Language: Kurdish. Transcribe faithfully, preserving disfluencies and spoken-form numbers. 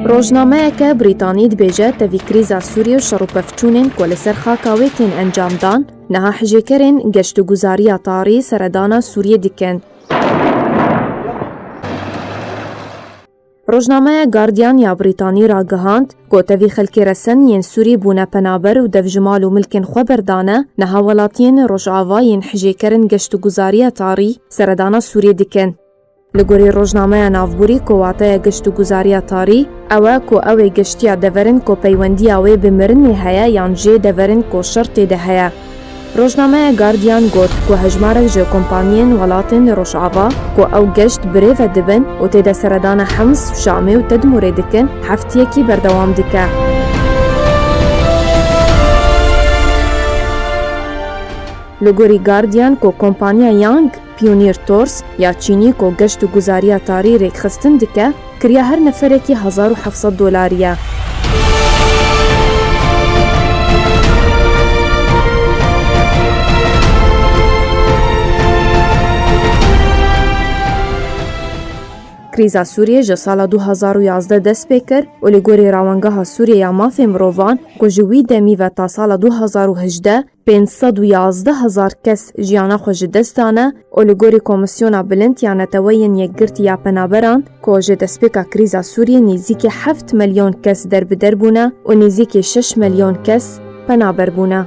Rojnameyeke Brîtanî dibêje, tevî krîza Sûriyê û şer û pevçûnên ku li ser xaka wê tên encamdan, niha hijêkerên geştguzariya tarî seredana Sûriyê dikin. Rojnameya Guardian ya Brîtanî ragihand ku tevî xelkê resen yên Sûrî bûne penaber û dev ji mal û milkên xwe berdane, niha welatiyên Rojava yên hijêkerin geştguzariya tarî seredana Sûriyê dikin. Li gorî rojnameya navborî ku wateya geştguzariya tarî ew e ku ew ê geştiya deverin ku peywendiya wê bi mirinê heye yan jê deverin ku şer tê de heye. Rojnameya Guardian got ku hejmarek ji kompaniyên welatên Rojava ku ew geşt birêve dibin û tê de seredana Hems, Şamê û Tedmûrê dikin, heftiyekî berdewam dike. Li gorî Guardian ku kompaniya Yang Pioneer Tours ya Çînî ku geşt û guzariya tarî rêkxistin dike, kiriya her neferekî hezar û heft sed dolarî ye. Krîza Sûriyê ji sala du hazar û yazdeh dest pê kir û li gorî Rawengeha Sûriyê ya Mafê Mirovan ku ji wî demî ve ta sala du hazar û hejdeh pênc sed û yazdeh hezar kes jiyana xwe ji dest dane û li gorî Komîsyona Bilind ya Neteweyên Yekgirtî ya Penaberan ku ji destpêka krîza Sûriyê nêzîkî heft milyon kes derbider bûne û nêzîkî şeş milyon kes penaber bûne.